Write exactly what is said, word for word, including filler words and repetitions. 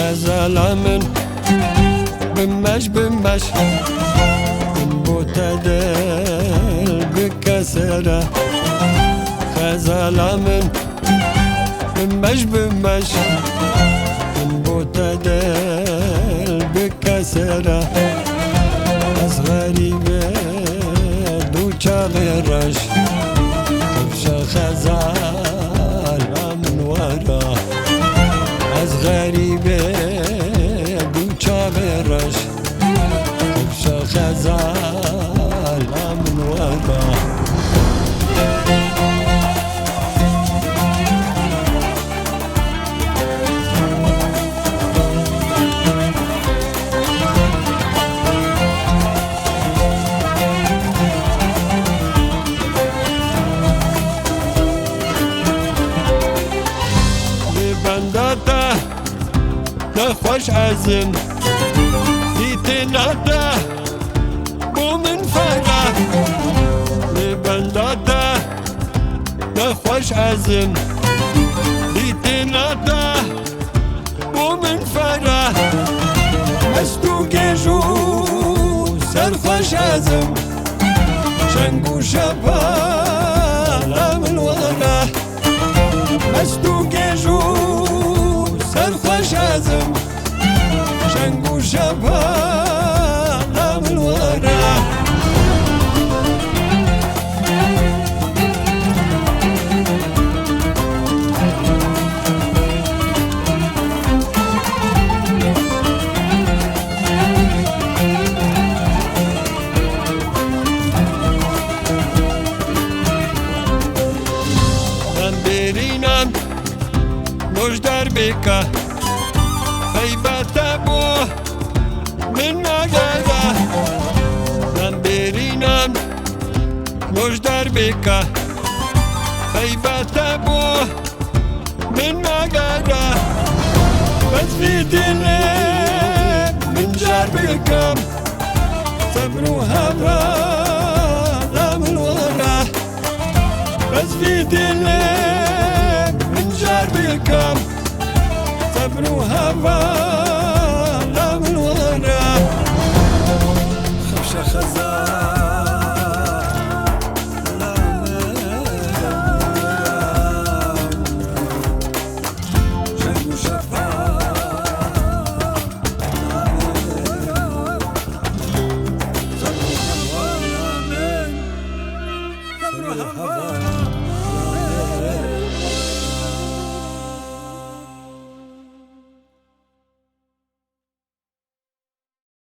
Xezala min, bimej, bimej, min bo te dil bike sere. Xezala min, bimej, bimej, min bo te dil bike sere. Ez xerîbê du çavê reş, xifşe xezala min were. Ez xerîbê du çavê reş, xifşe xezala min were. Lê benda te nexweş ez im, dîtina te bo min ferah. Lê benda te nexweş ez im, dîtina te bo min ferah. Mest û gêj û serxweş ez im, şeng û şepala min were. Mest û gêj û serxweş ez im, şeng û şepala min were. Em bêrînan Gojdar bêka, peyva te bo min nagera. Em bêrînan, gojdar bêka, peyva te bo min nagera. Bes vî dilê min car bikam, sebr û hevala min were. Bes vî dilê min car bikam, sebr û hevala min were. Xifşe xezala